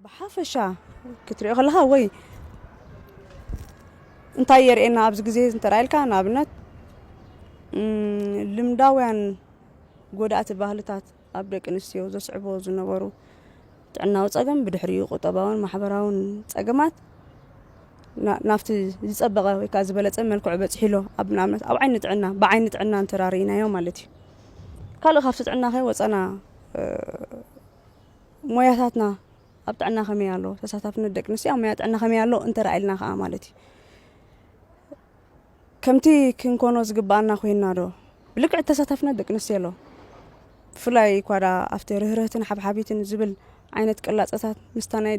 ብሓፈሻ ክትሪኦ ከለኻ ወይ እንታይ የርእየና ኣብዚ ግዜ እንተራኢልካ ንኣብነት እም፣ ልምዳውያን ጎዳእቲ ባህልታት ኣብ ደቂ ኣንስትዮ ዘስዕቦ ዝነበሩ ጥዕናዊ ጸገም ብድሕሪኡ ቁጠባውን ማሕበራውን ጸገማት ናብቲ ዝጸበቐ ወይ ከዓ ዝበለጸ መልክዑ በፂሑ ኣሎ። ኣብ ንኣብነት ኣብ ዓይኒ ጥዕና ብዓይኒ ጥዕና እንተራርኢናዮ ማለት እዩ። ካልእ ካብቲ ጥዕና ከይወፀና ሞያታትና ኣብ ጥዕና ከመይ ኣሎ፣ ተሳታፍነት ደቂ ኣንስትዮ ኣብ ሞያ ጥዕና ከመይ ኣሎ እንተረኣይልና ከዓ ማለት እዩ። ከምቲ ክንኮኖ ዝግባኣና ኮይንና ዶ ብልክዕ ተሳታፍነት ደቂ ኣንስትዮ ኣሎ? ብፍላይ እኳ ዳ ኣብቲ ርህርህትን ሓብሓቢትን ዝብል ዓይነት ቅላፀታት ምስታ ናይ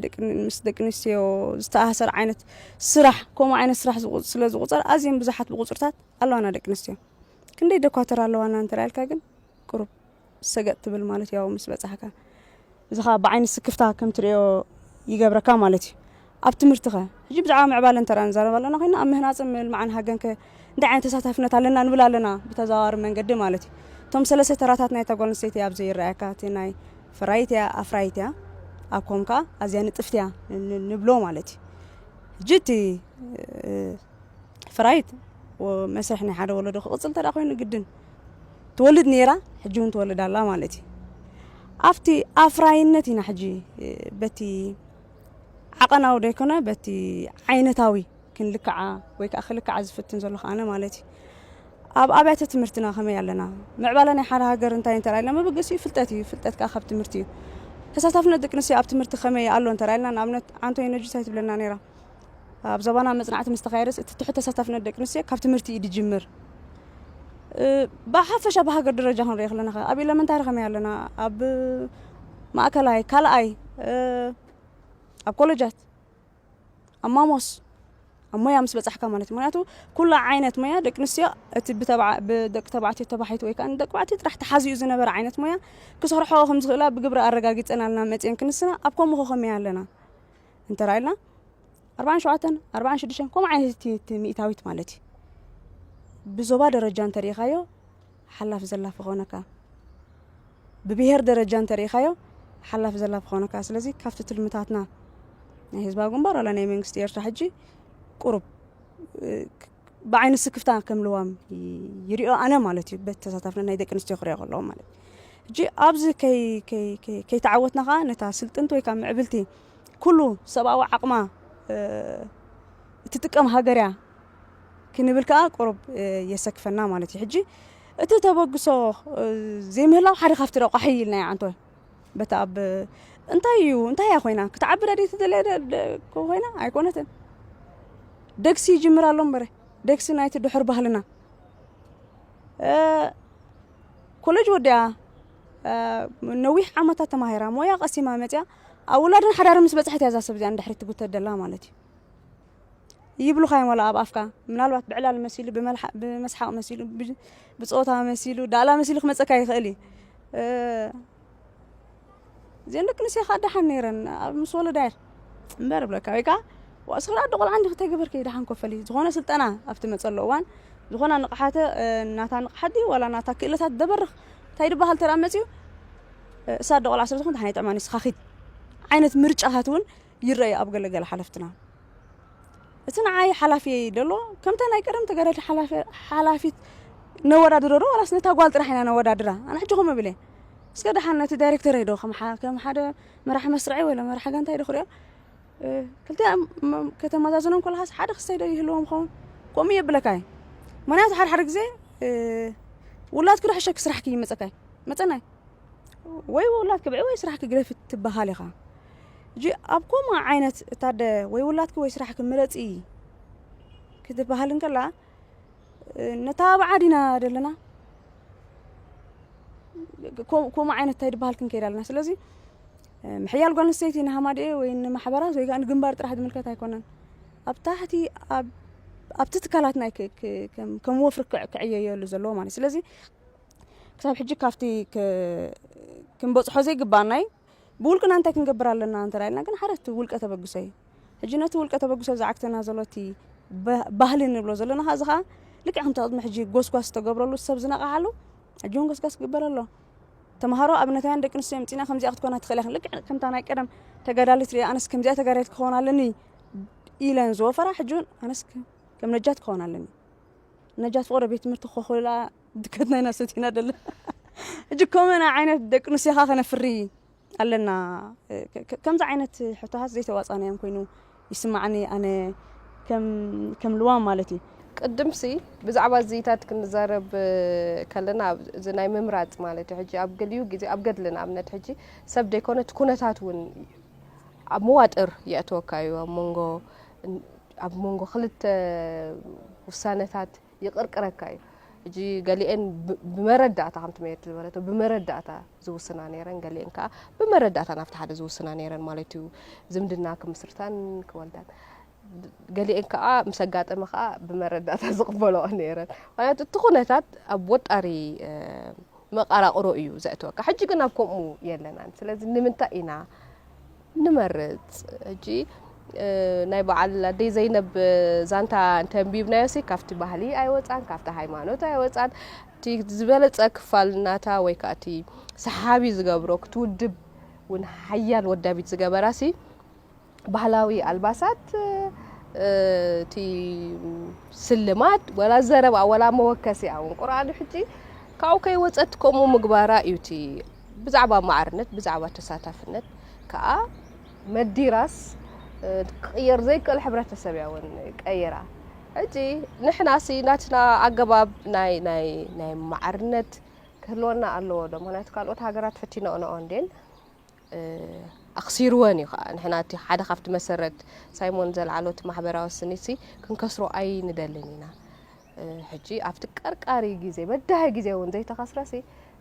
ምስ ደቂ ኣንስትዮ ዝተኣሳሰር ዓይነት ስራሕ ከምኡ ዓይነት ስራሕ ስለ ዝቁፀር ኣዝየን ብዙሓት ብቁፅርታት ኣለዋና ደቂ ኣንስትዮ። ክንደይ ደኳተር ኣለዋና እንተላልካ ግን ቁሩብ ሰገጥ ትብል ማለት ያው ምስ በጻሕካ እዚ ኸዓ ብዓይኒ ስክፍታ ከም ትሪኦ ይገብረካ ማለት እዩ። ኣብ ትምህርቲ ኸ ሕጂ ብዛዕባ ምዕባለ እንተ ንዛረብ ኣለና ኮይና ኣብ ምህናፅን ምልማዕን ሃገን ከ እንታይ ዓይነት ተሳታፍነት ኣለና ንብል ኣለና ብተዘዋዋሪ መንገዲ ማለት እዩ። እቶም ሰለስተ ተራታት ናይታ ጓል ኣንስተይቲ ኣብዚ ይረኣየካ እቲ ናይ ፈራይት እያ ኣፍራይት እያ ኣብ ኮም ከዓ ኣዝያ ንጥፍቲ እያ ንብሎ ማለት እዩ። ሕጂ እቲ ፍራይት መስርሕ ናይ ሓደ ወለዶ ክቕፅል እንተ ኮይኑ ግድን ትወልድ ነይራ ሕጂ እውን ትወልድ ኣላ ማለት እዩ። ኣብቲ ኣፍራይነት ኢና ሕጂ በቲ ዓቐናዊ ዶ ይኮነ በቲ ዓይነታዊ ክንልክዓ ወይ ከዓ ክልክዓ ዝፍትን ዘሎ ከኣነ ማለት እዩ። ኣብ ኣብያተ ትምህርትና ከመይ ኣለና? ምዕባለ ናይ ሓደ ሃገር እንታይ እንተራኢልና መበገሲኡ ፍልጠት እዩ። ፍልጠት ከዓ ካብ ትምህርቲ እዩ። ተሳታፍነት ደቂ ኣንስትዮ ኣብ ትምህርቲ ከመይ ኣሎ እንተራኢልና ንኣብነት ኣንቶኒ ነጁስ ኣይትብለና ነይራ። ኣብ ዞባና መጽናዕቲ ምስ ተኻየደስ እቲ ትሑት ተሳታፍነት ደቂ ኣንስትዮ ካብ ትምህርቲ እዩ ዝጅምር። ብሓፈሻ ብሃገር ደረጃ ክንሪኦ ከለና ኣብ ኤለመንታሪ ከመይ ኣለና ኣብ ማእከላይ ካልኣይ ኣብ ኮለጃት ኣብ ማሞስ ኣብ ሞያ ምስ በጻሕካ ማለት እዩ። ምክንያቱ ኩላ ዓይነት ሞያ ደቂ ኣንስትዮ እቲ ብደቂ ተባዕትዮ ተባሒቱ ወይ ከዓ ንደቂ ተባዕትዮ ጥራሕ ተሓዚኡ ዝነበረ ዓይነት ሞያ ክሰርሖ ከም ዝኽእላ ብግብሪ ኣረጋጊፀን ኣለና መፅየን ክንስና ኣብ ከምኡ ከመይ ኣለና እንተራኢልና ኣርባዓን ሸውዓተን ኣርባዓን ሽዱሽተን ከምኡ ዓይነት እቲ ሚእታዊት ማለት እዩ። ብዞባ ደረጃ እንተሪኢኻዮ ሓላፍ ዘላፍ ክኾነካ፣ ብብሄር ደረጃ እንተሪኢኻዮ ሓላፍ ዘላፍ ክኾነካ። ስለዚ ካብቲ ትልምታትና ናይ ህዝባዊ ግንባር ዋላ ናይ መንግስቲ ኤርትራ ሕጂ ቁሩብ ብዓይኒ ስክፍታ ከም ልዋም ይሪኦ ኣነ ማለት እዩ። በቲ ተሳታፍነት ናይ ደቂ ኣንስትዮ ክሪኦ ከለዎ ማለት እዩ። ሕጂ ኣብዚ ከይተዓወትና ከዓ ነታ ስልጥንቲ ወይ ከዓ ምዕብልቲ ኩሉ ሰብኣዊ ዓቕማ እትጥቀም ሃገር እያ ክንብል ከዓ ቁሩብ የሰክፈና ማለት እዩ። ሕጂ እቲ ተበግሶ ዘይምህላው ሓደ ካብቲ ረቋሒ ኢልና ይዓንቶ በታ ኣብ እንታይ እዩ እንታይ እያ ኮይና ክትዓቢ ዳዲ ትደለየ ኮይና ኣይኮነትን። ደግሲ ይጅምር ኣሎ እምበረ ደግሲ ናይቲ ድሑር ባህልና ኮለጅ ወዲኣ ነዊሕ ዓመታት ተማሂራ ሞያ ቀሲማ መፅያ ኣብ ውላድን ሓዳር ምስ በፅሐት እያ እዛ ሰብ እዚኣ ንድሕሪት ትጉተት ደላ ማለት እዩ። ይብሉኻ እዮም ዋላ ኣብ ኣፍካ ምናልባት ብዕላል መሲሉ ብመስሓቕ መሲሉ ብፀወታ መሲሉ ዳእላ መሲሉ ክመፀካ ይኽእል እዩ። እዚአን ደቂ ኣንስትዮ ከዓ ደሓን ነይረን ኣብ ምስ ወለዳ እምበር ብለካ ወይ ከዓ ዋእስኽራ ኣደ ቆልዓ እንዲ ክተግብርኪ ደሓን ኮፈሊ ዝኾነ ስልጠና ኣብቲ መፀሎ እዋን ዝኾና ንቕሓተ ናታ ንቕሓት ድዩ ዋላ ናታ ክእለታት ደበርኽ እንታይ ድበሃል ተራ መፅዩ እሳ ኣደ ቆልዓ ስለ ዝኾን ደሓን ኣይጥዕማን ይስኻኺት ዓይነት ምርጫታት እውን ይረኣዩ ኣብ ገለገለ ሓለፍትና። እቲ ንዓይ ሓላፊ ደሎ ከምታ ናይ ቀደም ተጋዳልቲ ሓላፊት ነወዳድሮ ዶ ዋላስ ነታ ጓል ጥራሕ ኢና ነወዳድራ? ኣነ ሕጂ ከምኡ ብለ እስከ ደሓን ነቲ ዳይሬክተር ዶ ከም ሓደ መራሕ መስርዒ ወይ መራሕ ጋንታ ዶ ክሪኦ ክልተ ከተመዛዝኖም ከለኻስ ሓደ ክስተይ ዶ ይህልዎም ኸውን ከምኡ የብለካ እዩ። ምክንያቱ ሓደ ሓደ ግዜ ውላድኪ ዶ ሕሸኪ ስራሕኪ ይመፀካ መፀናይ ወይ ውላድኪ ብዒ ወይ ስራሕኪ ግደፊ ትበሃል ኢኻ። ሕጂ ኣብ ከምኡ ዓይነት እታ ኣደ ወይ ውላድኪ ወይ ስራሕኪ ምረፂ ክትበሃል እንከላ ነታ ብዓዲና ደለና ከምኡ ዓይነት እንታይ ድበሃል ክንከይድ ኣለና። ስለዚ ምሕያል ጓል ኣንስተይቲ ንሃማደኤ ወይ ንማሕበራት ወይ ከዓ ንግንባር ጥራሕ ዝምልከት ኣይኮነን። ኣብ ታሕቲ ኣብቲ ትካላት ናይ ከም ወፍሪ ክዕየየሉ ዘለዎ ማለት ስለዚ ክሳብ ሕጂ ካብቲ ክንበፅሖ ዘይግባኣናይ ብውልቅና እንታይ ክንገብር ኣለና እንተራኢልና ግን ሓደ እቲ ውልቀ ተበግሶ እዩ። ሕጂ ነቲ ውልቀ ተበግሶ ዝዓግተና ዘሎ እቲ ባህሊ ንብሎ ዘለና እዚ ከዓ ልክዕ ከምቲ ቅድሚ ሕጂ ጎስጓስ ዝተገብረሉ ሰብ ዝነቃሓሉ ሕጂ እውን ጎስጓስ ክግበር ኣሎ። ተምሃሮ ኣብነታውያን ደቂ ኣንስትዮ ምፂና ከምዚኣ ክትኮና ትኽእል ኢኽን። ልክዕ ከምታ ናይ ቀደም ተጋዳሊት ሪኣ ኣነስ ከምዚኣ ተጋዳሊት ክኸውን ኣለኒ ኢለን ዝወፈራ፣ ሕጂ እውን ኣነስ ከ-፣ ከም ነጃት ክኸውን ኣለኒ። ነጃት ፍቕዶ ቤት ትምህርቲ ክኾኹላ ድከትና ኢና ሰቲና ደለ። ሕጂ ከምና ዓይነት ደቂ ኣንስትዮኻ ከነፍሪ ኣለና። ከ-፣ ከ-፣ ከምዚ ዓይነት ሕቶታት ዘይተዋፃእናዮም ኮይኑ ይስማዓኒ ኣነ ከም፣ ከም ልዋም ማለት እዩ። ቅድምሲ ብዛዕባ እዚታት ክንዛረብ ከለና ኣብ እዚ ናይ ምምራፅ ማለት እዩ። ሕጂ ኣብ ገሊኡ ግዜ ኣብ ገድሊ ንኣብነት ሕጂ ሰብ ደይኮነ እቲ ኩነታት እውን ኣብ መዋጥር የእትወካ እዩ። ኣብ መንጎ፣ ኣብ መንጎ ክልተ ውሳነታት ይቕርቅረካ እዩ። ሕጂ ገሊኤን ብ-፣ ብመረዳእታ ከምቲ መየት ዝበለቶ ብመረዳእታ ዝውስና ነይረን፣ ገሊኤን ከዓ ብመረዳእታ ናብቲ ሓደ ዝውስና ነይረን ማለት እዩ። ዝምድና ክምስርታን ክወልዳን። ገሊኤን ከዓ ምስ ኣጋጠመ ከዓ ብመረዳእታ ዝቕበልኦ ነይረን። ምክንያቱ እቲ ኩነታት ኣብ ወጣሪ፣ እ፣ መቃራቕሮ እዩ ዘእትወካ። ሕጂ ግን ኣብ ከምኡ የለናን። ስለዚ ንምንታይ ኢና ንመርጽ? ሕጂ፣ እ፣ ናይ በዓል ኣደይ ዘይነብ ዛንታ እንተንቢብናዮሲ ካብቲ ባህሊ ኣይወጻን፣ ካብቲ ሃይማኖት ኣይወጻን። እቲ ዝበለጸ ክፋል ናታ ወይ ከዓ እቲ ሰሓቢ ዝገብሮ ክትውድብ እውን ሓያል ወዳቢት ዝገበራሲ ባህላዊ ኣልባሳት፣ እ፣ እቲ ስልማት፣ ወላ ዘረባ፣ ወላ መወከሲኣ እውን ቁርኣን ሕጂ ካብኡ ከይወጸት ከምኡ ምግባራ እዩ። እቲ ብዛዕባ ማዕርነት፣ ብዛዕባ ተሳታፍነት ከዓ መዲራስ፣ እ፣ ክቕየር ዘይክእል ሕብረተሰብ እያ እውን ቀይራ። ሕጂ ንሕናሲ ናትና ኣገባብ ናይ፣ ናይ፣ ናይ ማዕርነት ክህልወና ኣለዎ ዶ? ምኽንያቱ ካልኦት ሃገራት ፈቲነኦ ነኦ እንዴን፣ እ፣ ኣኽሲርወን እዩ ከዓ። ንሕና እቲ ሓደ ካብቲ መሰረት ሳይሞን ዘልዓሎ እቲ ማሕበራዊ ስኒትሲ ክንከስሮ ኣይንደልን ኢና። እ፣ ሕጂ ኣብቲ ቀርቃሪ ግዜ፣ በዳሂ ግዜ እውን ዘይተኸስረሲ፣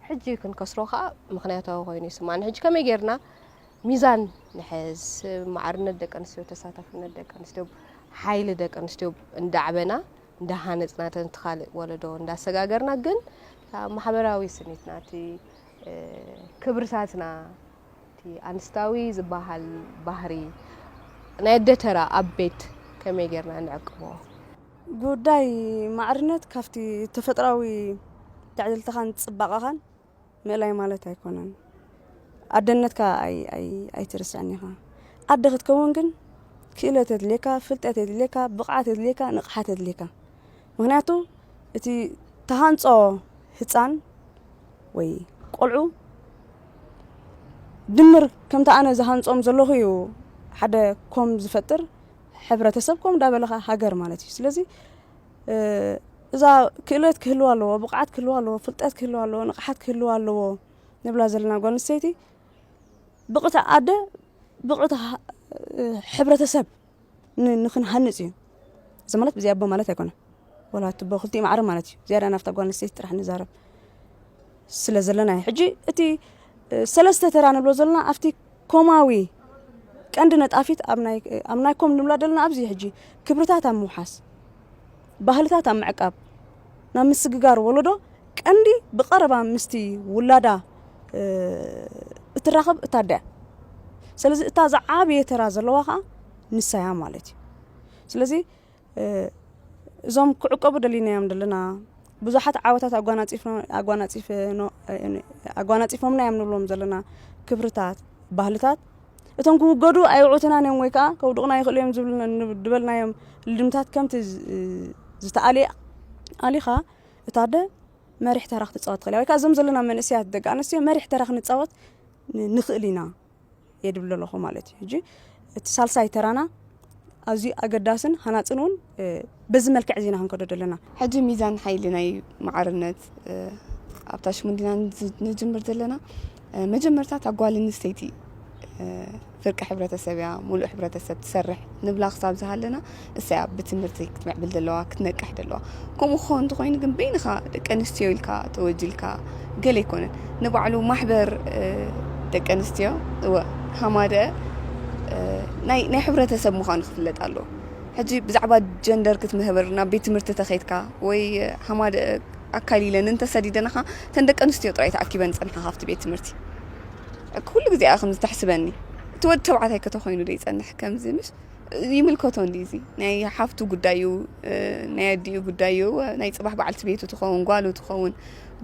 ሕጂ ክንከስሮ ከዓ ምኽንያታዊ ኮይኑ ይስማዕኒ። ሕጂ ከመይ ጌርና ሚዛን ንሕዝ? ማዕርነት ደቂ ኣንስትዮ፣ ተሳታፍነት ደቂ ኣንስትዮ፣ ሓይሊ ደቂ ኣንስትዮ እንዳዕበና፣ እንዳሃነጽና፣ ነቲ ካልእ ወለዶ እንዳሰጋገርና፣ ግን እታ ማሕበራዊ ስኒትና፣ እቲ፣ እ፣ ክብርታትና፣ እቲ ኣንስታዊ ዝበሃል ባህሪ፣ ናይ ኣደ ተራ ኣብ ቤት ከመይ ጌርና ንዕቅቦ? ጉዳይ ማዕርነት ካብቲ ተፈጥሮኣዊ ትዕድልትኻን ጽባቐኻን ምእላይ ማለት ኣይኮነን። ኣደነትካ ኣይ-፣ ኣይ-፣ ኣይትርስዕን ኢኻ። ኣደ ክትከውን ግን ክእለት የድልየካ፣ ፍልጠት የድልየካ፣ ብቕዓት የድልየካ፣ ንቕሓት የድልየካ። ምኽንያቱ እቲ ተሃንጾ ህጻን ወይ ቆልዑ ድምር ከምቲ ኣነ ዝሃንጾም ዘለኹ እዩ ሓደ ኮም ዝፈጥር፣ ሕብረተሰብ ኮም እንዳበለ ኸኣ ሃገር ማለት እዩ። ስለዚ፣ እ፣ እዛ ክእለት ክህልዋ ኣለዎ፣ ብቕዓት ክህልዋ ኣለዎ፣ ፍልጠት ክህልዋ ኣለዎ፣ ንቕሓት ክህልዋ ኣለዎ ንብላ ዘለና ጓል ኣንስተይቲ ብቕዕቲ ኣደ፣ ብቕዕቲ ሃ-፣ እ፣ ሕብረተሰብ ን-፣ ንኽንሃንጽ እዩ። እዚ ማለት ብዘይ ኣቦ ማለት ኣይኮነን። ወላ እቲ ኣቦ ክልቲኡ ማዕረ ማለት እዩ። ዝያዳ ናብታ ጓል ኣንስተይቲ ጥራሕ ንዛረብ ስለ ዘለና እዩ። ሕጂ እቲ፣ እ፣ ሰለስተ ተራ ንብሎ ዘለና ኣብቲ ኮማዊ ቀንዲ ነጣፊት ኣብ ናይ፣ ኣብ ናይ ኮም ንብላ ዘለና ኣብዚ ሕጂ ክብርታት ኣብ ምውሓስ፣ ባህልታት ኣብ ምዕቃብ፣ ናብ ምስግጋር ወለዶ ቀንዲ ብቐረባ ምስቲ ውላዳ፣ እ፣ እትራኸብ እታ ኣደ እያ። ስለዚ እታ ዝዓበየ ተራ ዘለዋ ኸዓ ንሳ እያ ማለት እዩ። ስለዚ፣ እ፣ እዞም ክዕቀቡ ደሊናዮም ዘለና ብዙሓት ዓወታት ኣጓናጺፍኖ-፣ ኣጓናጺፍኖ-፣ እ፣ ኣጓናጺፎምና እዮም ንብሎም ዘለና ክብርታት፣ ባህልታት፣ እቶም ክውገዱ ኣይውዕቱናን እዮም ወይ ከዓ ከውድቑና ይኽእሉ እዮም ዝብሉ ን-፣ ዝበልናዮም ልድምታት ከምቲ ዝ-፣ ዝተኣልየ ኣሊኻ እታ ኣደ መሪሕ ተራ ክትጻወት ትኽእል እያ። ወይ ከዓ እዞም ዘለና መንእሰያት ደቂ ኣንስትዮ መሪሕ ተራ ክንጻወት ን-፣ ንኽእል ኢና እየ ድብል ዘለኹ ማለት እዩ። ሕጂ እቲ ሳልሳይ ተራና ኣዝዩ ኣገዳስን ሃናጽን እውን፣ እ፣ በዚ መልክዕ እዚ ኢና ክንከዶ ዘለና። ሕጂ ሚዛን ሓይሊ ናይ ማዕርነት፣ እ፣ ኣብታ ሽሙንዲና ንዝ-፣ ንጅምር ዘለና፣ እ፣ መጀመርታ እታ ጓል ኣንስተይቲ፣ እ፣ ፍርቂ ሕብረተሰብ እያ፣ ሙሉእ ሕብረተሰብ ትሰርሕ ንብላ ክሳብ ዝሃለና፣ እሳ እያ ብትምህርቲ ክትምዕብል ዘለዋ፣ ክትነቅሕ ዘለዋ። ከምኡ ክኸውን እንተኾይኑ ግን በይንኻ ደቂ ኣንስትዮ ኢልካ ተወጅልካ ገለ ኣይኮነን። ንባዕሉ ማሕበር፣ እ፣ ደቂ ኣንስትዮ፣ እወ፣ ሃማደ፣ እ፣ ናይ፣ ናይ ሕብረተሰብ ምዃኑ ክፍለጥ ኣለዎ። ሕጂ ብዛዕባ ጀንደር ክትምህር ናብ ቤት ትምህርቲ ተኸይድካ ወይ ሃማደ ኣካል ኢለን እንተሰዲደናኻ እተን ደቂ ኣንስትዮ ጥራይ ተኣኪበን ዝጸንሓ ካብቲ ቤት ትምህርቲ። ኩሉ ግዜ እያ ከምዚ ተሕስበኒ። እቲ ወዲ ተባዕታይ ከተኾይኑ ዶ ይጸንሕ ከምዚ ምሽ? ይምልከቶ እንዲ እዚ ናይ ሓፍቱ ጉዳይ እዩ፣ ናይ ኣዲኡ ጉዳይ እዩ፣ ናይ ፅባሕ በዓልቲ ቤቱ ትኸውን፣ ጓሉ ትኸውን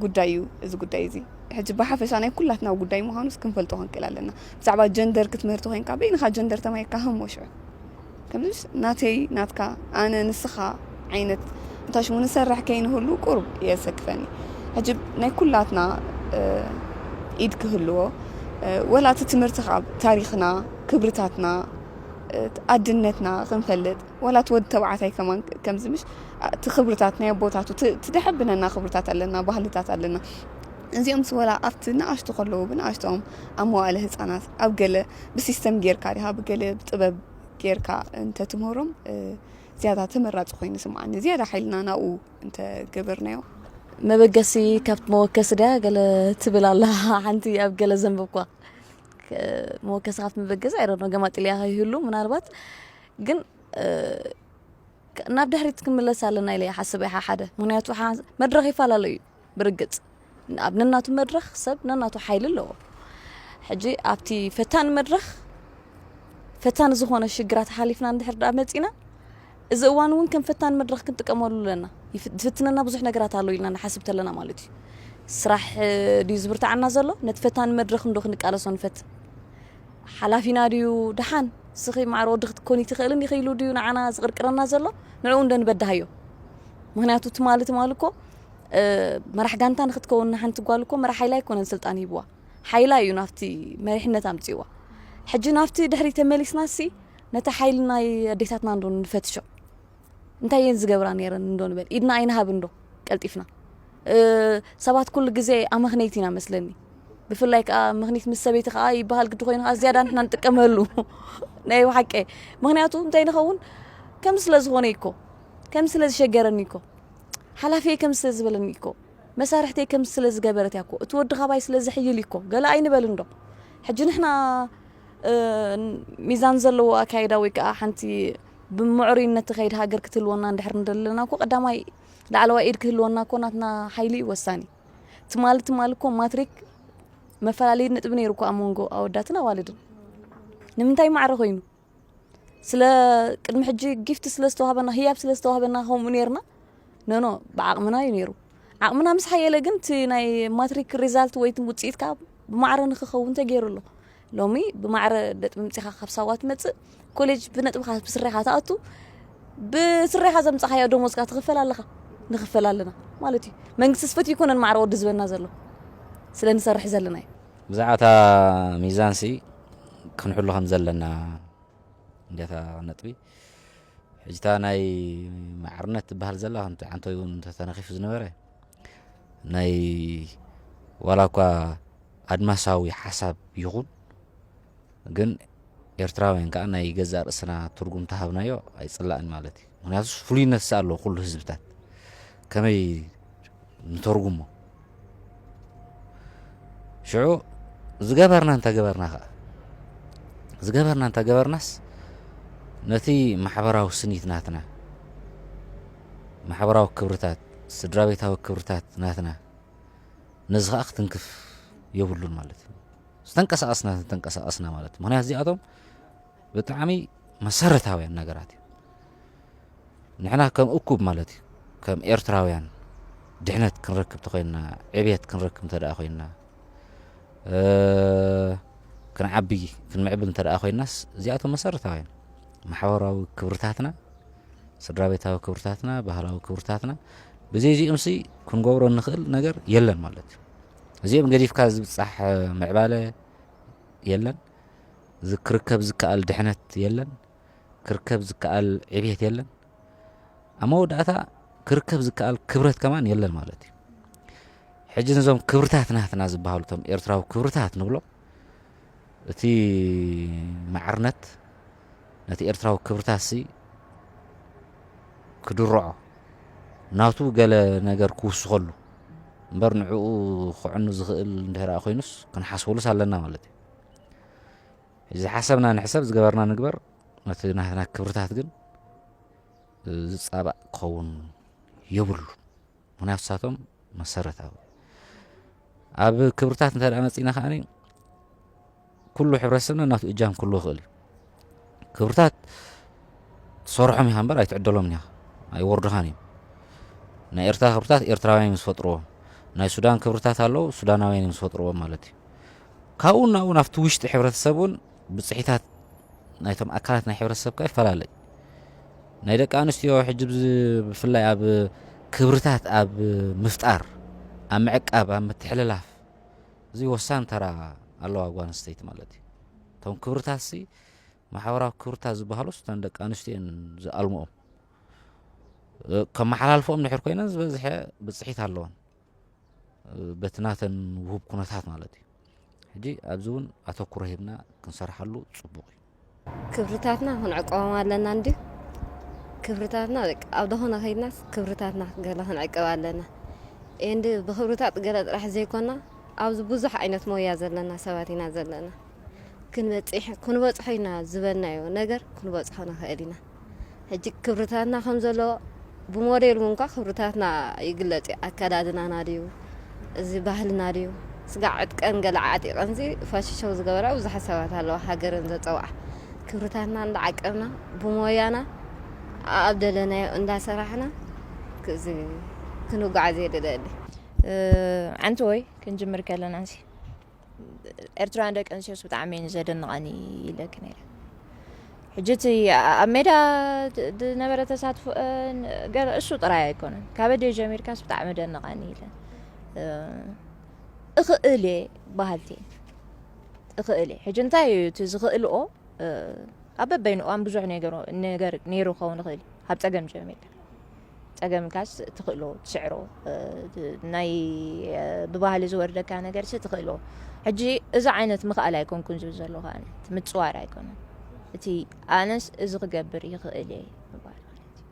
ጉዳይ እዩ እዚ ጉዳይ እዚ። ሕጂ ብሓፈሻ ናይ ኩላትና ጉዳይ ምዃኑስ ክንፈልጦ ክንክእል ኣለና። ብዛዕባ ጀንደር ክትምህርቲ ኮይንካ በይንኻ ጀንደር ተማሂርካ ህሞ ሽዑ ከምዚ ናተይ ናትካ ኣነ ንስኻ ዓይነት እንታሽ ንሰርሕ ከይንህሉ ቁሩብ የሰክፈኒ። ሕጂ ናይ ኩላትና ኢድ ክህልዎ፣ ወላ እቲ ትምህርቲ ካብ ታሪኽና፣ ክብርታትና፣ ኣድነትና ክንፈልጥ፣ ወላ እቲ ወዲ ተባዕታይ ከማን ከምዚ ምሽ እቲ ክብርታት ናይ ኣቦታቱ ትደሐብነና ክብርታት ኣለና፣ ባህልታት ኣለና። እዚኦም ስወላ ኣብቲ ንኣሽቱ ከለዉ ብንኣሽቶም ኣብ መዋእለ ህፃናት ኣብ ገለ ብሲስተም ጌርካ ዲኻ ብገለ ብጥበብ ጌርካ እንተትምህሮም ዝያዳ ተመራፂ ኮይኑ ስምዓኒ። ዝያዳ ሓይልና ናብኡ እንተገበርናዮ። መበገሲ ካብቲ መወከሲ ድያ ገለ ትብል ኣላ ሓንቲ ኣብ ገለ ዘንበብኳ። መወከሲ ካብቲ መበገሲ ኣይረኖ ገማጥልያ ከይህሉ ምናልባት ግን ናብ ድሕሪት ክንምለስ ኣለና ኢለ ይሓስብ። ይሓ ሓደ ምክንያቱ መድረኽ ይፈላለዩ እዩ። ብርግፅ ኣብ ነናቱ መድረኽ ሰብ ነናቱ ሓይሊ ኣለዎ። ሕጂ ኣብቲ ፈታኒ መድረኽ ፈታኒ ዝኾነ ሽግራት ሓሊፍና እንድሕር ደኣ መፂና እዚ እዋን እውን ከም ፈታኒ መድረኽ ክንጥቀመሉ ኣለና። ዝፍትነና ብዙሕ ነገራት ኣሎ ኢልና ንሓስብ ተለና ማለት እዩ። ስራሕ ድዩ ዝብርትዓና ዘሎ? ነቲ ፈታኒ መድረኽ እንዶ ክንቃለሶ ንፈትን? ሓላፊና ድዩ? ደሓን ስኺ ማዕረ ወዲ ክትኮኒ ትኽእልን ይኽእሉ ድዩ ንዓና ዝቕርቅረና ዘሎ? ንዕኡ እንዶ ንበዳሃዮ። ምክንያቱ ትማሊ ትማሊ እኮ መራሕ ጋንታ ንክትከውን ንሓንቲ ጓል እኮ መራሕ ሓይላ ኣይኮነን ስልጣን ሂብዋ። ሓይላ እዩ ናብቲ መሪሕነት ኣምፅዋ። ሕጂ ናብቲ ድሕሪ ተመሊስና ሲ ነቲ ሓይሊ ናይ ኣዴታትና እንዶ ንፈትሾ። እንታይ እየን ዝገብራ ነይረን እንዶ ንበል፣ ኢድና ኣይንሃብ እንዶ ቀልጢፍና። ሰባት ኩሉ ግዜ ኣመኽነይቲ ኢና መስለኒ። ብፍላይ ከዓ ምኽኒት ምስ ሰበይቲ ከዓ ይበሃል ግዲ ኮይኑ ከዓ ዝያዳ ንሕና ንጥቀመሉ ናይ ብሓቂ። ምክንያቱ እንታይ ንኸውን ከም ስለ ዝኾነ ይኮ ከም ስለ ዝሸገረኒ ይኮ ሓላፊየ ከም ስለ ዝበለኒ ይኮ መሳርሕተይ ከም ስለ ዝገበረት ያኮ እቲ ወዲ ካባይ ስለ ዝሕይል ይኮ ገለ ኣይንበል እንዶ። ሕጂ ንሕና ሚዛን ዘለዎ ኣካይዳ ወይ ከዓ ሓንቲ ብምዕሩይነት ትኸይድ ሃገር ክትህልወና እንድሕር እንደለና እኮ ቀዳማይ ላዕለዋይ ኢድ ክህልወና እኮ ናትና ሓይሊ እዩ ወሳኒ። ትማሊ ትማሊ እኮ ማትሪክ መፈላለዪ ነጥቢ ነይሩ እኮ ኣብ መንጎ ኣወዳትን ኣዋልድን። ንምንታይ ማዕረ ኮይኑ? ስለ ቅድሚ ሕጂ ጊፍት ስለ ዝተዋህበና ህያብ ስለ ዝተዋህበና ከምኡ ነይርና። ኖኖ ብዓቕምና እዩ ነይሩ። ዓቕምና ምስ ሓየለ ግን እቲ ናይ ማትሪክ ሪዛልት ወይ ውፅኢት ከዓ ብማዕረ ንክኸውን ተገይሩ ኣሎ። ሎሚ ብማዕረ ነጥቢ ምፂኻ ካብ ሳዋ ትመፅእ ኮሌጅ ብነጥብኻ ብስሬኻ ትኣቱ ብስሬኻ ዘምፃኻዮ ደሞዝካ ትኽፈል ኣለኻ ንኽፈል ኣለና ማለት እዩ። መንግስቲ ስፈት ይኮነን ማዕረ ወዲ ዝበና ዘሎ ስለ ንሰርሕ ዘለና እዩ። ብዛዕባ እታ ሚዛን ሲ ክንሕሉ ከም ዘለና እንዲያታ ነጥቢ ሕጅታ ናይ ማዕርነት ትበሃል ዘላ ከምቲ ዓንቶይ እውን እንተተነኺፉ ዝነበረ ናይ ዋላ እኳ ኣድማሳዊ ሓሳብ ይኹን ግን ኤርትራውያን ከዓ ናይ ገዛእ ርእስና ትርጉም ተሃብናዮ ኣይፅላእን ማለት እዩ። ምክንያቱ ፍሉይነት ስ ኣለዎ ኩሉ ህዝብታት ከመይ ንተርጉሞ ሽዑ ዝገበርና እንተገበርና ከዓ ዝገበርና እንተገበርናስ ነቲ ማሕበራዊ ስኒት ናትና ማሕበራዊ ክብርታት ስድራ ቤታዊ ክብርታት ናትና ነዚ ከዓ ክትንክፍ የብሉን ማለት እዩ። ዝተንቀሳቀስና ዝተንቀሳቀስና ማለት እዩ። ምክንያት እዚኣቶም ብጣዕሚ መሰረታውያን ነገራት እዩ። ንሕና ከም እኩብ ማለት እዩ ከም ኤርትራውያን ድሕነት ክንረክብ ተኮይንና ዕብየት ክንረክብ እንተ ኮይንና ክንዓቢ ክንምዕብል እንተ ኮይንናስ እዚኣቶም መሰረታውያን ማሕበራዊ ክብርታትና ስድራ ቤታዊ ክብርታትና ባህላዊ ክብርታትና ብዘይዚኦም ሲ ክንገብሮ እንኽእል ነገር የለን ማለት እዩ። እዚኦም ገዲፍካ ዝብፃሕ ምዕባለ የለን። ክርከብ ዝከኣል ድሕነት የለን። ክርከብ ዝከኣል ዕብየት የለን። ኣብ መወዳእታ ክርከብ ዝከኣል ክብረት ከማን የለን ማለት እዩ። ሕጂ ነዞም ክብርታት ናትና ዝበሃሉ እቶም ኤርትራዊ ክብርታት ንብሎ እቲ ማዕርነት ነቲ ኤርትራዊ ክብርታት ሲ ክድርዖ ናቱ ገለ ነገር ክውስኸሉ እምበር ንዕኡ ክዕኑ ዝኽእል እንድሕር ኮይኑስ ክንሓስበሉስ ኣለና ማለት እዩ። ዝሓሰብና ንሕሰብ ዝገበርና ንግበር ነቲ ናትና ክብርታት ግን ዝፃባእ ክኸውን የብሉ። ምክንያቱ ሳቶም መሰረታዊ ኣብ ክብርታት እንተ መፂና ከዓ ኩሉ ሕብረተሰብና ናቱ እጃም ክህልዎ ይኽእል እዩ። ክብርታት ትሰርሖም ኢኻ እምበር ኣይትዕደሎምን ኢኻ፣ ኣይወርዱኻን እዮም። ናይ ኤርትራ ክብርታት ኤርትራውያን እዮም ዝፈጥርዎም። ናይ ሱዳን ክብርታት ኣለዉ፣ ሱዳናውያን እዮም ዝፈጥርዎም ማለት እዩ። ካብኡ ናብኡ ናብቲ ውሽጢ ሕብረተሰብ እውን ብፅሒታት ናይቶም ኣካላት ናይ ሕብረተሰብ ከ ይፈላለ እዩ። ናይ ደቂ ኣንስትዮ ሕጂ ብዝ-፣ ብፍላይ ኣብ ክብርታት ኣብ ምፍጣር፣ ኣብ ምዕቃብ፣ ኣብ ምትሕልላፍ፣ እዚ ወሳኒ ተራ ኣለዋ ጓል ኣንስተይቲ ማለት እዩ። እቶም ክብርታት ሲ ማሕበራዊ ክብርታት ዝበሃሉ እተን ደቂ ኣንስትዮ እየን ዝኣልምኦም። እ፣ ከመሓላልፎም ድሕር ኮይነን ዝበዝሐ ብፅሒት ኣለወን። እ፣ በቲ ናተን ውሁብ ኩነታት ማለት እዩ። ሕጂ ኣብዚ እውን ኣተኩሮ ሂብና ክንሰርሓሉ ፅቡቕ እዩ። ክብርታትና ክንዕቀቦም ኣለና እንዲ። ክብርታትና በቃ ኣብ ደኾነ ከይድናስ ክብርታትና ገለ ክንዕቀብ ኣለና። ኤንድ ብክብርታት ገለ ጥራሕ ዘይኮና ኣብዚ ብዙሕ ዓይነት ሞያ ዘለና ሰባት ኢና ዘለና። ክንበጽሕ፣ ክንበጽሖ ኢና ዝበልናዮ ነገር ክንበጽሖ ንኽእል ኢና። ሕጂ ክብርታትና ከም ዘሎ ብሞዴል እውን እኳ ክብርታትና ይግለጽ እዩ። ኣከዳድናና ድዩ፣ እዚ ባህልና ድዩ፣ ስጋዕ ዕጥቀን ገለ ዓጢቐን እዚ ፋሽን ሾው ዝገበራ ብዙሓት ሰባት ኣለዋ፣ ሃገረን ዘጸውዓ። ክብርታትና እንዳዓቀብና ብሞያና ኣብ ደለናዮ እንዳሰራሕና ክዚ ክንጓዓዝ እየ ደደሊ። እ፣ ኣንቲ ወይ ክንጅምር ከለና ሲ ኤርትራውያን ደቂ ኣንስትዮስ ብጣዕሚ እየን ዘደንቐኒ ኢለኪ ነይረ። ሕጂ እቲ ኣብ ሜዳ ድ-፣ ዝነበረ ተሳትፎአን ገለ እሱ ጥራይ ኣይኮነን። ካብ ኣደይ ጀሚርካስ ብጣዕሚ ደንቐኒ ኢለን። እ፣ እኽእል እየ በሃልቲ እየን። እኽእል እየ። ሕጂ እንታይ እዩ እቲ ዝኽእልኦ? እ፣ ኣብ በበይኑ እዋን ብዙሕ ነገሩ-፣ ነገር ነይሩ ክኸውን ይኽእል እዩ። ካብ ጸገም ጀሚርካ። ጸገምካስ ትኽእሎ፣ ትስዕሮ፣ እ፣ ናይ፣ እ፣ ብባህሊ ዝወርደካ ነገርሲ ትኽእሎ። ሕጂ እዚ ዓይነት ምኽኣል ኣይኮንኩን ዝብል ዘለኹ ኣነ። እቲ ምጽዋር ኣይኮነን። እቲ ኣነስ እዚ ክገብር ይኽእል እየ ምባል ማለት እዩ።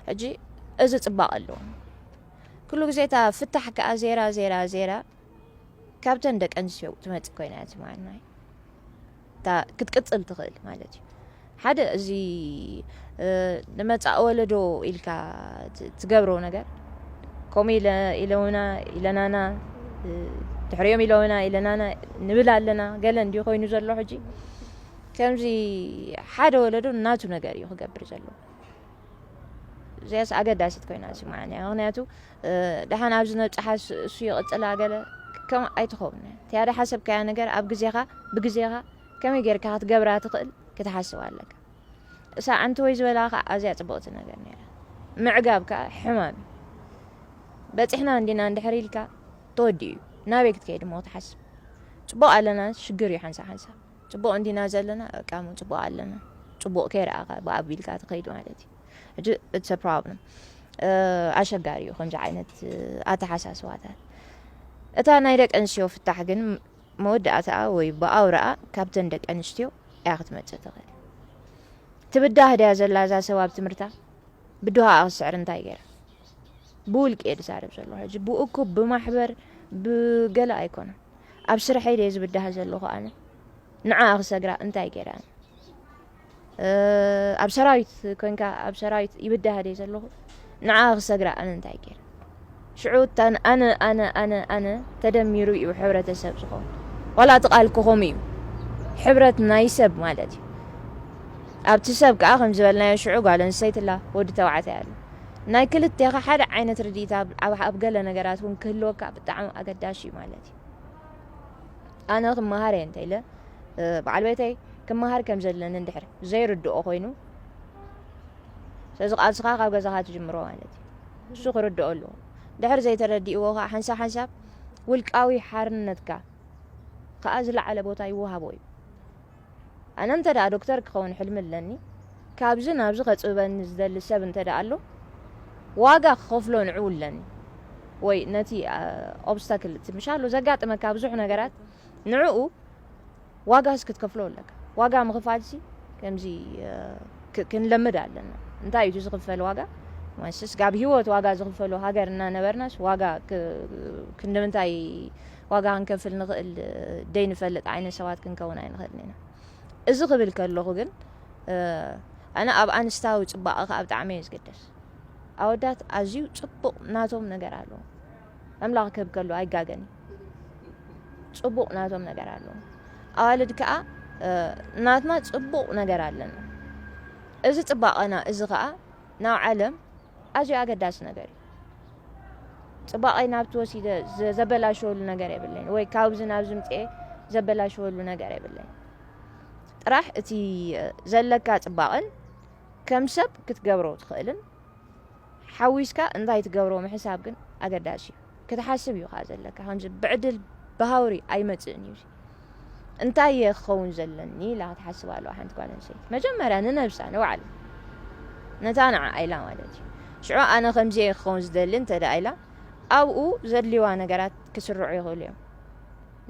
ሕጂ እዚ ጽባቐ ኣለዎ። ኩሉ ግዜ እታ ፍታሕ ከኣ ዜራ፣ ዜራ፣ ዜራ ካብተን ደቂ ኣንስትዮ ትመጽእ ኮይና እያ ትማርናይ። እታ ክትቅጽል ትኽእል ማለት እዩ። ሓደ እዚ፣ እ፣ ንመጻኢ ወለዶ ኢልካ ት-፣ ትገብሮ ነገር፣ ከምኡ ኢለ-፣ ኢለውና፣ ኢለናና፣ እ፣ ድሕሪኦም ኢለውና፣ ኢለናና ንብል ኣለና። ገለ እንድዩ ኮይኑ ዘሎ ሕጂ። ከምዚ ሓደ ወለዶ ናቱ ነገር እዩ ክገብር ዘለዎ። እዚኣስ ኣገዳሲት ኮይና ትስምዓኒ እያ። ምኽንያቱ፣ እ፣ ደሓን ኣብዚ ነብጽሓ ስ-፣ እሱ ይቕጽላ ገለ ከም ኣይትኸውን እያ። እቲ ሓደ ሓሰብካያ ነገር ኣብ ግዜኻ፣ ብግዜኻ ከመይ ጌርካ ክትገብራ ትኽእል ክትሓስብ ኣለካ። እሳ ኣንቲ ወይ ዝበላ ኸዓ ኣዝያ ጽብቕቲ ነገር ነይራ። ምዕጋብ ከኣ ሕማም እዩ። በጺሕና እንዲና እንድሕር ኢልካ ተወዲኡ እዩ። ናበይ ክትከይድ እሞ ክትሓስብ? ጽቡቕ ኣለና፣ ሽግር እዩ ሓንሳብ ሓንሳብ። ጽቡቕ እንዲና ዘለና፣ በቃ፣ ሞ ጽቡቕ ኣለና። ጽቡቕ ከይረኣኻ ብኣቢልካ ትኸይድ ማለት እዩ። ሕጂ it's a problem። እ፣ ኣሸጋሪ እዩ ከምዚ ዓይነት፣ እ፣ ኣተሓሳስባታት። እታ ናይ ደቂ ኣንስትዮ ፍታሕ ግን መወዳእታኣ ወይ ብኣውራኣ ካብተን ደቂ ኣንስትዮ እያ ክትመጽእ ትኽእል። ትብዳህ ድያ ዘላ እዛ ሰብ ኣብ ትምህርታ? ብድሆኣ ክስዕር እንታይ ገይራ? ብውልቂ እየ ዝዛረብ ዘለኹ ሕጂ። ብእኩብ፣ ብማሕበር፣ ብገለ ኣይኮነን። ኣብ ስርሐይ ድየ ዝብዳህ ዘለኹ ኣነ? ንዓኣ ክሰግራ እንታይ ገይራ ኣነ? እ፣ ኣብ ሰራዊት ኮንካ፣ ኣብ ሰራዊት ይብዳህ ድየ ዘለኹ? ንዓኣ ክሰግራ ኣነ እንታይ ገይረ? ሽዑ እታን ኣነ፣ ኣነ፣ ኣነ፣ ኣነ ተደሚሩ እዩ ሕብረተሰብ ዝኸውን። ዋላ እቲ ቃል ክኸም እዩ። ሕብረት ናይ ሰብ ማለት እዩ። ኣብቲ ሰብ ከኣ ከም ዝበልናዮ ሽዑ ጓል ኣንስተይቲ ኣላ፣ ወዲ ተባዕታይ ኣሎ። ናይ ክልቴኻ ሓደ ዓይነት ርድኢት ኣብ፣ ኣብ፣ ኣብ ገለ ነገራት እውን ክህልወካ ብጣዕሚ ኣገዳሲ እዩ ማለት እዩ። ኣነ ክመሃር እየ እንተ ኢለ፣ እ፣ በዓል ቤተይ ክመሃር ከም ዘለኒ እንድሕር ዘይርድኦ ኮይኑ፣ ስለዚ ቃልስኻ ካብ ገዛኻ ትጅምሮ ማለት እዩ። እሱ ክርድኦ ኣለዎ። ድሕር ዘይተረዲእዎ ኸዓ ሓንሳብ ሓንሳብ ውልቃዊ ሓርነትካ ከኣ ዝለዓለ ቦታ ይወሃቦ እዩ። ኣነ እንተ ደኣ ዶክተር ክኸውን ሕልሚ ኣለኒ፣ ካብዚ ናብዚ ከጽብበኒ ዝደሊ ሰብ እንተ ደኣ ኣሎ፣ ዋጋ ክኸፍሎ ንዕኡ ኣለኒ። ወይ ነቲ፣ አ፣ ኦብስታክል፣ እቲ ምሻሎ ዘጋጥመካ ብዙሕ ነገራት፣ ንዕኡ ዋጋስ ክትከፍሎ ኣለካ። ዋጋ ምኽፋልሲ ከምዚ፣ አ፣ ክ-፣ ክንለምድ ኣለና። እንታይ እዩ እቲ ዝኽፈል ዋጋ? ማለት ስጋብ ህይወት ዋጋ ዝኽፈሎ ሃገር እናነበርናስ ዋጋ ክ-፣ ክንዲ ምንታይ ዋጋ ክንከፍል ንኽእል ደይንፈልጥ ዓይነት ሰባት ክንከውን ኣይንኽእልን ኢና። እዚ ክብል ከለኹ ግን፣ እ፣ ኣነ ኣብ ኣንስታዊ ጽባቐ ከኣ ብጣዕሚ እየ ዝግደስ። ኣወዳት ኣዝዩ ጽቡቕ ናቶም ነገር ኣለዎም። ኣምላኽ ክህብ ከሎ ኣይጋገን እዩ። ጽቡቕ ናቶም ነገር ኣለዎም። ኣዋልድ ከኣ፣ እ፣ ናትና ጽቡቕ ነገር ኣለና። እዚ ጽባቐና እዚ ኸኣ ናብ ዓለም ኣዝዩ ኣገዳሲ ነገር እዩ። ጽባቐይ ናብቲ ወሲደ ዘ-፣ ዘበላሸወሉ ነገር የብለይን፣ ወይ ካብዚ ናብዚ ምጽኤ ዘበላሸወሉ ነገር የብለይን። ጥራሕ እቲ ዘለካ ጽባቐን ከም ሰብ ክትገብሮ ትኽእልን ሓዊስካ እንታይ ትገብሮ ምሕሳብ ግን ኣገዳሲ እዩ። ክትሓስብ እዩ ኸኣ ዘለካ። ከምዚ ብዕድል ብሃውሪ ኣይመጽእን እዩ። እንታይ እየ ክኸውን ዘለኒ ኢላ ክትሓስብ ኣለዋ ሓንቲ ጓል ኣንስተይቲ። መጀመርያ ንነብሳ፣ ንባዕላ፣ ነታ ንዓ ኢላ ማለት እዩ። ሽዑ ኣነ ከምዚ እየ ክኸውን ዝደሊ እንተ ደኣ ኢላ፣ ኣብኡ ዘድልይዋ ነገራት ክስርዑ ይኽእሉ እዮም።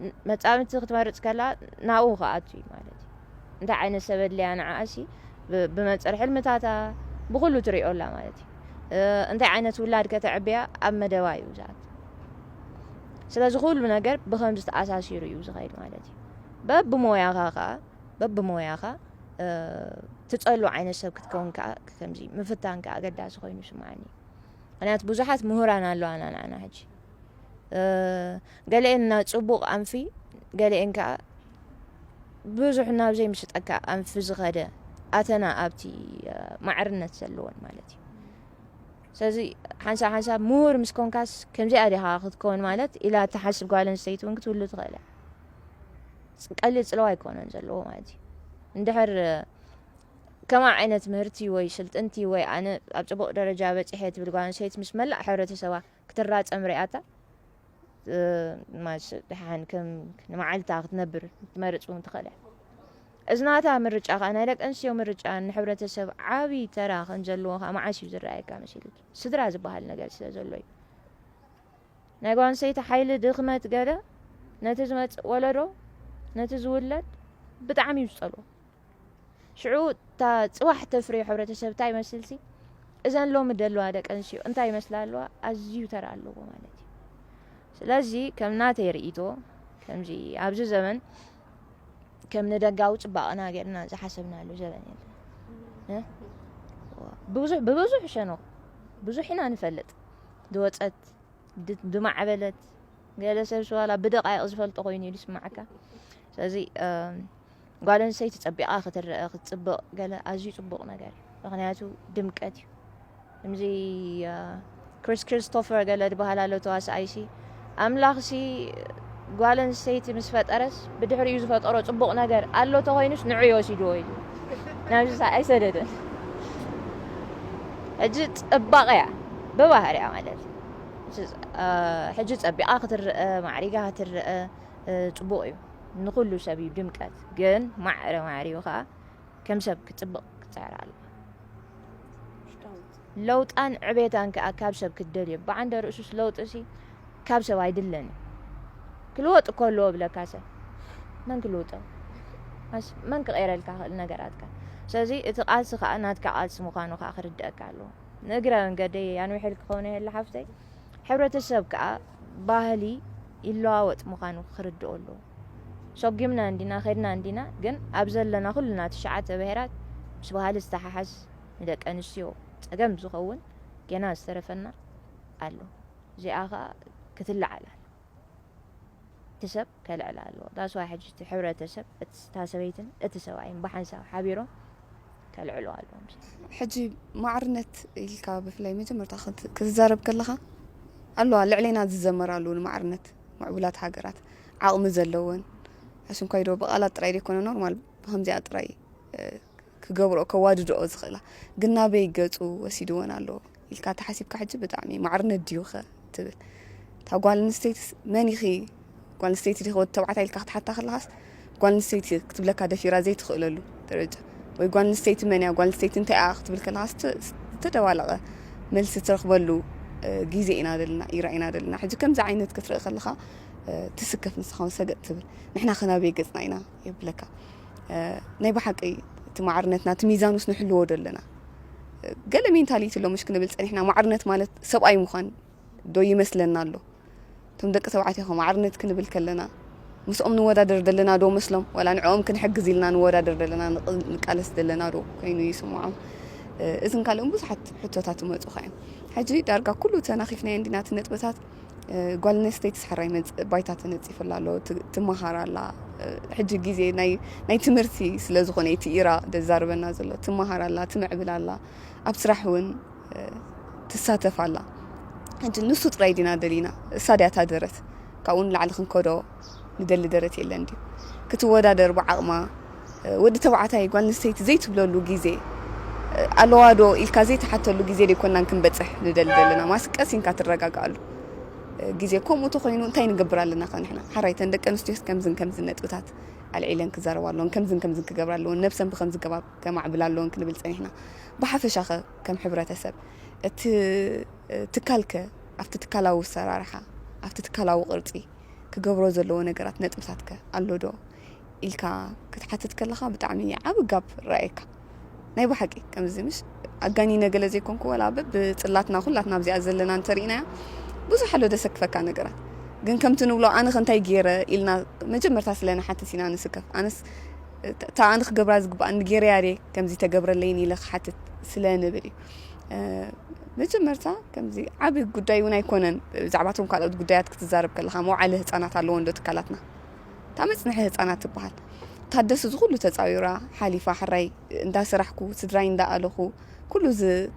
ን-፣ መጻምድቲ ክትመርጽ ከላ ናብኡ ክኣቱ እዩ ማለት እዩ። እንታይ ዓይነት ሰብ ኣድልያ ንዓኣሲ ብ-፣ ብመንጽር ሕልምታታ ብኹሉ ትሪኦ ኣላ ማለት እዩ። እ፣ እንታይ ዓይነት ውላድ ከተዕብያ ኣብ መደባ እዩ ዝኣቱ። ስለዚ ኩሉ ነገር ብኸምዚ ተኣሳሲሩ እዩ ዝኸይድ ማለት እዩ። በብሞያኻ ከኣ፣ በብሞያኻ፣ እ፣ ትጸሉ ዓይነት ሰብ ክትከውን ከኣ ከምዚ ምፍታን ከኣ ኣገዳሲ ኮይኑ ይስምዓኒ። ምኽንያቱ ብዙሓት ምሁራን ኣለዋና ንዓና ሕጂ። እ፣ ገሊኤን ናብ ጽቡቕ ኣንፊ፣ ገሊኤን ከኣ ብዙሕ ናብ ዘይምስጠካ ኣንፊ ዝኸደ ኣተና ኣብቲ፣ እ፣ ማዕርነት ዘለወን ማለት እዩ። ስለዚ ሓንሳብ ሓንሳብ ምሁር ምስ ኮንካስ ከምዚኣ ዲኻ ክትከውን ማለት ኢላ እትሓስብ ጓል ኣንስተይቲ እውን ክትህሉ ትኽእል እያ። ፅ-፣ ቀሊል ጽለዋ ኣይኮነን ዘለዎ ማለት እዩ። እንድሕር፣ እ፣ ከማ ዓይነት ምህርቲ ወይ ስልጥንቲ ወይ ኣነ ኣብ ጽቡቕ ደረጃ በጺሐ ትብል ጓል ኣንስተይቲ ምስ መላእ ሕብረተሰባ ክትራጸም ሪኣታ፣ እ፣ ማስ-፣ ደሓን ከም ንመዓልታ ክትነብር ክትመርጽ እውን ትኽእል እያ። እዚ ናታ ምርጫ ከኣ ናይ ደቂ ኣንስትዮ ምርጫ ንሕብረተሰብ ዓቢ ተራ ከም ዘለዎ ከኣ መዓስ እዩ ዝረኣየካ መሲሉኪ? ስድራ ዝበሃል ነገር ስለ ዘሎ እዩ። ናይ ጓል ኣንስተይቲ ሓይሊ ድኽመት ገለ ነቲ ዝመጽእ ወለዶ፣ ነቲ ዝውለድ ብጣዕሚ እዩ ዝጸልዎ። ሽዑ እታ ጽባሕ ተፍርዮ ሕብረተሰብ እንታይ ይመስልሲ? እዘን ሎሚ ደለዋ ደቂ ኣንስትዮ እንታይ ይመስላ ኣለዋ? ኣዝዩ ተራ ኣለዎ ማለት እዩ። ስለዚ ከም ናተይ ርእይቶ፣ ከምዚ ኣብዚ ዘመን ከም ንደጋዊ ጽባቐና ጌርና ዝሓሰብናሉ ዘበን የለን። እ? ብብዙሕ፣ ብብዙሕ ሸነኹ ብዙሕ ኢና ንፈልጥ። ዝወጸት፣ ድ-፣ ዝማዕበለት፣ ገለ ሰብሲ ዋላ ብደቃይቕ ዝፈልጦ ኮይኑ እዩ ዝስምዓካ። ስለዚ፣ እም፣ ጓል ኣንስተይቲ ጸቢቓ ክትረአ፣ ክትጽብቕ፣ ገለ ኣዝዩ ጽቡቕ ነገር እዩ። ምኽንያቱ ድምቀት እዩ። ከምዚ፣ እ፣ ክሪስ ክሪስቶፈር ገለ ዝበሃል ኣሎ ተዋሳኣይሲ፣ ኣምላኽሲ ጓል ኣንስተይቲ ምስ ፈጠረስ ብድሕሪኡ ዝፈጠሮ ጽቡቕ ነገር ኣሎ ተኾይኑስ ንዑ ይወሲድዎ ኢሉ። ናብዚ ሰ-፣ ኣይሰደደን። ሕጂ ጽባቐ እያ ብባህሪኣ ማለት እዩ። እ፣ ሕጂ ጸቢቓ ክትረአ፣ ማዕሪጋ ክትረአ፣ እ፣ ጽቡቕ እዩ። ንኹሉ ሰብ እዩ ድምቀት። ግን ማዕረ ማዕሪኡ ከኣ ከም ሰብ ክጽብቕ ክጽዕር ኣለዎ። ለውጣን ዕቤታን ከኣ ካብ ሰብ ክትደልዮ። ብዓንደ ርእሱስ ለውጢሲ ካብ ሰብ ኣይድለን እዩ። ክልወጥ እኮ ኣለዎ ብለካ ሰብ። መን ክልውጦ? ኣስ-፣ መን ክቐይረልካ ክእል ነገራትካ? ስለዚ እቲ ቃልሲ ከኣ ናትካ ቃልሲ ምዃኑ ከኣ ክርድአካ ኣለዎ። ንእግረ መንገደይ ኣንዊሐልኪ ክኸውን የለ ሓፍተይ፣ ሕብረተሰብ ከኣ ባህሊ ይለዋወጥ ምዃኑ ክርድኦ ኣለዎ። ሰጒምና እንዲና፣ ኸድና እንዲና፣ ግን ኣብ ዘለና ኩልና ትሽዓተ ብሄራት ምስ ባህሊ ዝተሓሓዝ ንደቂ ኣንስትዮ ጸገም ዝኸውን ጌና ዝተረፈና ኣሎ። እዚኣ ኸኣ ክትለዓል ኣለዋ። እቲ ሰብ ከልዕላ ኣለዎ። That's why ሕጂ እቲ ሕብረተሰብ፣ እቲ፣ እታ ሰበይትን እቲ ሰብኣይን ብሓንሳብ ሓቢሮም ከልዕሉ ኣለዎም። ሕጂ ማዕርነት ኢልካ ብፍላይ መጀመርታ ክት-፣ ክትዛረብ ከለኻ ኣለዋ ልዕሌና ዝዘመራሉ ንማዕርነት ምዕቡላት ሃገራት ዓቕሚ ዘለወን ኣሽንኳይ ዶ ብቓላት ጥራይ ዘይኮነ ኖርማል ብከምዚኣ ጥራይ፣ እ፣ ክገብርኦ ከዋድድኦ ዝኽእላ ግን ናበይ ገጹ ወሲድወን ኣሎ ኢልካ ተሓሲብካ ሕጂ ብጣዕሚ ማዕርነት ድዩ ኸ ትብል። እታ ጓል ኣንስተይትስ መን ኢኺ? ጓል ኣንስተይቲ ዲኺ ወዲ ተባዕታይ ኢልካ ክትሓታ ከለኻስ ጓል ኣንስተይቲ ክትብለካ ደፊራ ዘይትኽእለሉ ደረጃ ወይ ጓል ኣንስተይቲ መን እያ? ጓል ኣንስተይቲ እንታይ እያ? ክትብል ከለኻስ ተ-፣ ዝተደባለቐ መልሲ ትረኽበሉ፣ እ፣ ግዜ ኢና ዘለና፣ ኢራ ኢና ዘለና። ሕጂ ከምዚ ዓይነት ክትርኢ ከለኻ፣ እ፣ ትስከፍ ንስኻ እውን ሰገጥ ትብል። ንሕና ከ ናበይ ገጽና ኢና የብለካ። እ፣ ናይ ብሓቂ እቲ ማዕርነትና እቲ ሚዛኑስ ንሕልዎ ዶ ኣለና? እ፣ ገለ ሜንታሊቲ ኣሎ ምሽ ክንብል ጸኒሕና ማዕርነት ማለት ሰብኣይ ምዃን ዶ ይመስለና ኣሎ? እቶም ደቂ ተባዕትዮ ኸ ማዕርነት ክንብል ከለና ምስኦም ንወዳደር ደለና ዶ መስሎም? ዋላ ንዕኦም ክንሕግዝ ኢልና ንወዳደር ደለና፣ ንቕ-፣ ንቃለስ ደለና ዶ ኮይኑ ይስምዖም? እ፣ እዝን ካልእን ብዙሓት ሕቶታት ይመጹኻ እዮም። ሕጂ ዳርጋ ኩሉ ተናኺፍናዮ እንዲና እቲ ነጥብታት። እ፣ ጓል ኣንስተይቲ ሰሓራይ መጽ-፣ ባይታ ተነጺፍላ ኣሎ፣ ት-፣ ትመሃር ኣላ፣ ሕጂ ግዜ ናይ ናይ ትምህርቲ ስለ ዝኾነ እቲ ኢራ ደዛርበና ዘሎ ትመሃር ኣላ፣ ትምዕብል ኣላ፣ ኣብ ስራሕ እውን ትሳተፍ ኣላ። ሕጂ ንሱ ጥራይ ዲና ደሊና? እሳ ድያ እታ ደረት? ካብኡ ንላዕሊ ክንከዶ ንደሊ ደረት የለን ድዩ? ክትወዳደር ብዓቕማ፣ ወዲ ተባዕታይ ጓል ኣንስተይቲ ዘይትብለሉ ግዜ፣ ኣለዋ ዶ ኢልካ ዘይትሓተሉ ግዜ ደይኮናን ክንበጽሕ ንደሊ ዘለና። ማስ ቀስ ኢንካ ትረጋግኣሉ ግዜ። ከምኡ ተኾይኑ እንታይ ንገብር ኣለና ከ ንሕና? ሓራይ እተን ደቂ ኣንስትዮስ ከምዝን ከምዝን ነጥብታት ኣልዒለን ክዛረባ ኣለዎን፣ ከምዝን ከምዝን ክገብራ ኣለዎን፣ ነብሰን ብከምዚ ገባብ ከማዕብላ ኣለዎን ክንብል ጸኒሕና። ብሓፈሻ ከ ከም ሕብረተሰብ እቲ ትካልከ ኣብቲ ትካላዊ ኣሰራርሓ፣ ኣብቲ ትካላዊ ቅርጺ ክገብሮ ዘለዎ ነገራት ነጥብታትከ ኣሎ ዶ ኢልካ ክትሓትት ከለኻ ብጣዕሚ ዓቢ ጋብ ረኣየካ። ናይ ብሓቂ ከምዚ ምሽ ኣጋኒነ ገለ ዘይኮንኩ፣ ወላ በብጽላትና ኩላትና ኣብዚኣ ዘለና እንተሪእናያ ብዙሕ ኣሎ ደሰክፈካ ነገራት። ግን ከምቲ ንብሎ ኣነ ከ እንታይ ገይረ ኢልና መጀመርታ ስለ ንሓትት ኢና ንስከፍ። ኣነስ እታ ኣነ ክገብራ ዝግባኣኒ ገይረያ ድየ ከምዚ ተገብረለይን ኢለ ክሓትት ስለ ንብል እዩ። እ፣ መጀመርታ ከምዚ ዓቢ ጉዳይ እውን ኣይኮነን ብዛዕባቶም ካልኦት ጉዳያት ክትዛረብ ከለኻ። መውዓሊ ህጻናት ኣለዎ እንዶ ትካላትና? እታ መጽንሒ ህጻናት ትበሃል። ታደሰ እዚ ኩሉ ተጻዊራ ሓሊፋ፣ ሕራይ እንዳሰራሕኩ፣ ስድራይ እንዳኣለኹ፣ ኩሉ ዝ-፣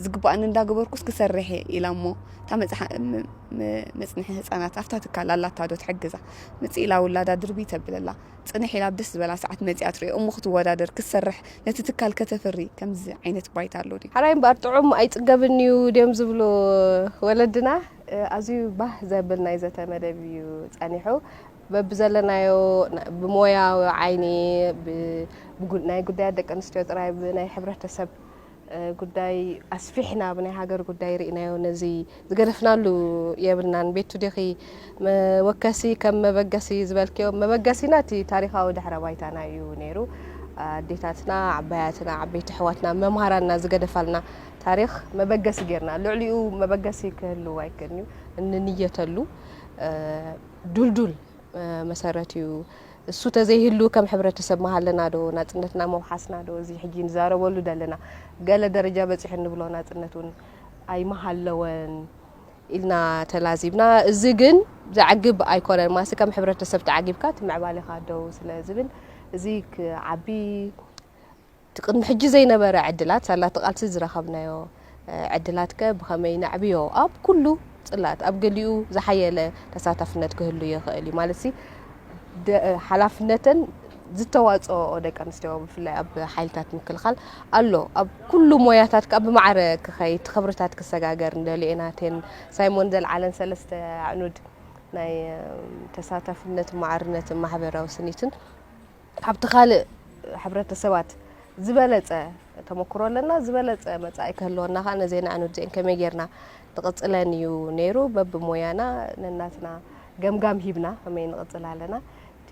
ዝግባኣኒ እንዳገበርኩስ ክሰርሕ እየ ኢላ እሞ፣ እታ መጽሓ-፣ ም-፣ ም-፣ መጽንሒ ህጻናት ኣብታ ትካል ኣላታ ዶ ትሕግዛ? ምጽእ ኢላ ውላዳ ድርቢ ተብለላ። ጽንሕ ኢላ ኣብ ደስ ዝበላ ሰዓት መጺኣ ትርእዮ። እሞ ክትወዳደር፣ ክትሰርሕ፣ ነቲ ትካል ከተፍሪ፣ ከምዚ ዓይነት ባይታ ኣሎ ድዩ? ሓራይ እምበኣር ጥዑም ኣይጽገብን እዩ ድዮም ዝብሉ ወለድና። እ፣ ኣዝዩ ባህ ዘብል ናይ ዘተ መደብ እዩ ጸኒሑ። በብዘለናዮ ና-፣ ብሞያዊ ዓይኒ፣ ብ-፣ ብጉ-፣ ናይ ጉዳያት ደቂ ኣንስትዮ ጥራይ፣ ብናይ ሕብረተሰብ፣ እ፣ ጉዳይ ኣስፊሕና፣ ብናይ ሃገር ጉዳይ ርኢናዮ። ነዚ ዝገደፍናሉ የብልናን። ቤቱ ዲኺ መወከሲ ከም መበገሲ ዝበልክዮ፣ መበገሲና እቲ ታሪኻዊ ድሕረ ባይታና እዩ ነይሩ። ኣዴታትና፣ ዓባያትና፣ ዓበይቲ ኣሕዋትና፣ መምሃራንና ዝገደፋልና ታሪኽ መበገሲ ጌርና። ልዕሊኡ መበገሲ ክህሉ ኣይክእልን እዩ። እንንየተሉ፣ እ፣ ዱልዱል፣ እ፣ መሰረት እዩ። እሱ ተዘይህሉ ከም ሕብረተሰብ ምሃለና ዶ፣ ናጽነትና መውሓስና ዶ፣ እዚ ሕጂ ንዛረበሉ ዘለና ገለ ደረጃ በጺሑ እንብሎ ናጽነት እውን ኣይምሃለወን ኢልና ተላዚብና። እዚ ግን ዘዕግብ ኣይኮነን። ማሲ ከም ሕብረተሰብ ተዓጊብካ እቲ ምዕባሌኻ ደው ስለ ዝብል፣ እዚ ክዓቢ፣ እቲ ቅድሚ ሕጂ ዘይነበረ ዕድላት፣ ሳላ እቲ ቃልሲ ዝረኸብናዮ፣ እ፣ ዕድላትከ ብኸመይ ነዕብዮ? ኣብ ኩሉ ጽላት፣ ኣብ ገሊኡ ዝሓየለ ተሳታፍነት ክህሉ ይኽእል እዩ። ማለትሲ፣ ደ-፣ ሓላፍነተን ዝተዋጽኦ ደቂ ኣንስትዮ፣ ብፍላይ ኣብ ሓይልታት ምክልኻል ኣሎ። ኣብ ኩሉ ሞያታት ከኣ ብማዕረ ክኸይድ፣ ክብርታት ክሰጋገር ንደልዮ ኢና። እተን ሳይሞን ዘልዓለን ሰለስተ ኣዕኑድ ናይ፣ እ፣ ተሳታፍነት፣ ማዕርነትን ማሕበራዊ ስኒትን ካብቲ ካልእ ሕብረተሰባት ዝበለጸ ተመክሮ ኣለና። ዝበለጸ መጻኢ ክህልወና ከኣ ነዘን ኣዕኑድ እዚአን ከመይ ጌርና ንቕጽለን እዩ ነይሩ። በብሞያና ነናትና ገምጋም ሂብና ከመይ ንቕጽል ኣለና። እቲ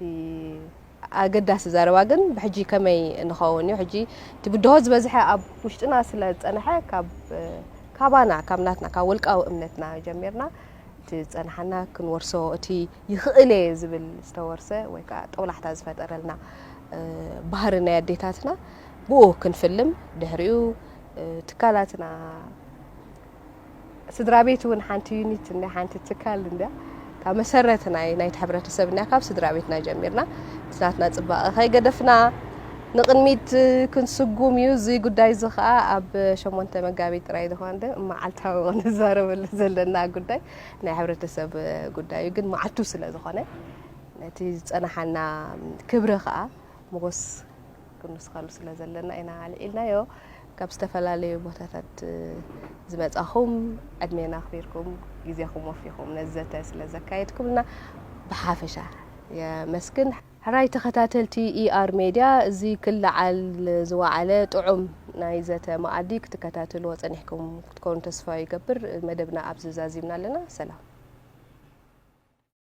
ኣገዳሲ ዘረባ ግን ብሕጂ ከመይ ንኸውን እዩ። ሕጂ እቲ ብድሆ ዝበዝሐ ኣብ ውሽጥና ስለ ዝጸንሐ፣ ካብ፣ ካባና፣ ካብ ናትና፣ ካብ ውልቃዊ እምነትና ጀሚርና፣ እቲ ዝጸንሓና ክንወርሶ፣ እቲ ይኽእል እየ ዝብል ዝተወርሰ ወይ ከዓ ጦብላሕታ ዝፈጠረልና፣ እ፣ ባህሪ ናይ ኣዴታትና ብኡ ክንፍልም፣ ድሕሪኡ፣ እ፣ ትካላትና፣ ስድራ ቤት እውን ሓንቲ ዩኒት እንድያ፣ ሓንቲ ትካል እንድያ። ካብ መሰረት ናይ፣ ናይቲ ሕብረተሰብ እንድያ፣ ካብ ስድራ ቤትና ጀሚርና፣ እቲ ናትና ጽባቐ ከይገደፍና ንቕድሚት ክንስጉም እዩ። እዚ ጉዳይ እዚ ኸኣ ኣብ ሸሞንተ መጋቢት ጥራይ ዝኾነ ዶ መዓልታዊ ክንዛረበሉ ዘለና ጉዳይ ናይ ሕብረተሰብ ጉዳይ እዩ። ግን መዓልቱ ስለ ዝኾነ፣ ነቲ ዝጸናሓና ክብሪ ኸኣ ሞጎስ ክንውስኸሉ ስለ ዘለና ኢና ኣልዒልናዮ። ካብ ዝተፈላለዩ ቦታታት ዝመጻኹም፣ ዕድሜና ኣኽቢርኩም፣ ግዜኹም ወፊኹም ነዚ ዘተ ስለ ዘካየድኩምልና ብሓፈሻ የመስግን። ሕራይ ተኸታተልቲ ኢኣር ሜድያ፣ እዚ ክለዓል ዝወዓለ ጥዑም ናይ ዘተ መኣዲ ክትከታተልዎ ጸኒሕኩም ክትኮኑ ተስፋ ይገብር። መደብና ኣብዚ ዛዚምና ኣለና። ሰላም።